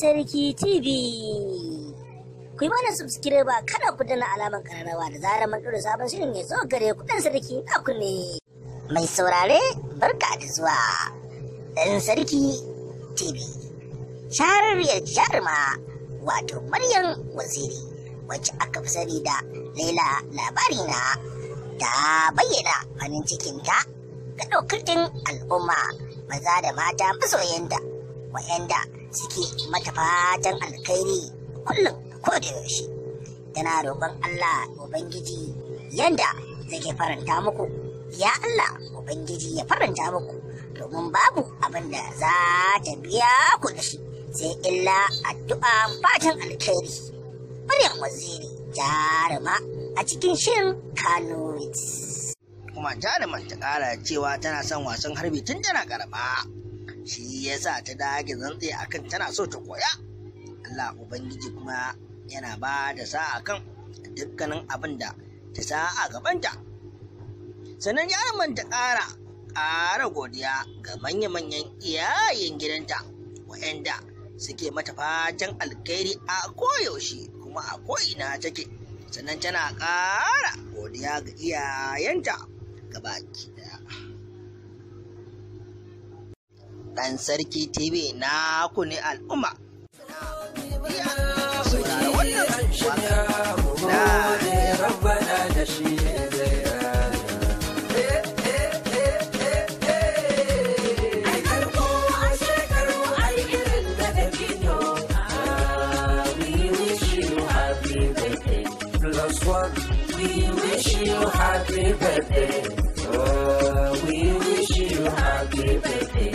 Sarki TV. Ku yi mana subscribe, kada ku dana alamar kararrawa, da zarar mun ɗora sabon shirin ya zo gare ku. Ɗan Sarki na ku ne. Mai saurare, barka da zuwa. Ɗan Sarki TV. Shahararriyar jaruma, wato Maryam Waziri, wacce aka fi sani da Laila Labarina, ta bayyana farin cikinta ga ɗaukacin al'umma, maza da mata, masoyanta wa'yanda suke mata fatan alkhairi kullum ko da yaushe. Tana roƙon Allah Ubangiji, yanda zai faranta muku, ya Allah Ubangiji ya faranta muku, domin babu abin da za ta biya ku da shi sai illa addu'a fatan alkhairi. Maryam Waziri, jaruma a cikin shirin Kano. Kuma jaruman ta kara cewa tana son wasan harbi tun tana karama, shi yasa ta dage zantse akan tana so ta koya. Allah Ubangiji kuma yana ba da sa'a kan dukkanin abin da ta sa a gabanta. Sannan jaruman ta ƙara godiya ga manya-manyan iyayen gidanta waɗanda suke mata fatan alkhairi a koyaushe kuma a ko'ina take. Sannan tana ƙara godiya ga iyayenta gabaki daya. Ɗan Sarki TV na ku ne, al'umma. Saurara wannan Rabbana da shi zai raya. Ai karko a shekaru ai irin da dabino. We wish you happy birthday. Plus one. We wish you happy birthday. Oh, we wish you happy birthday.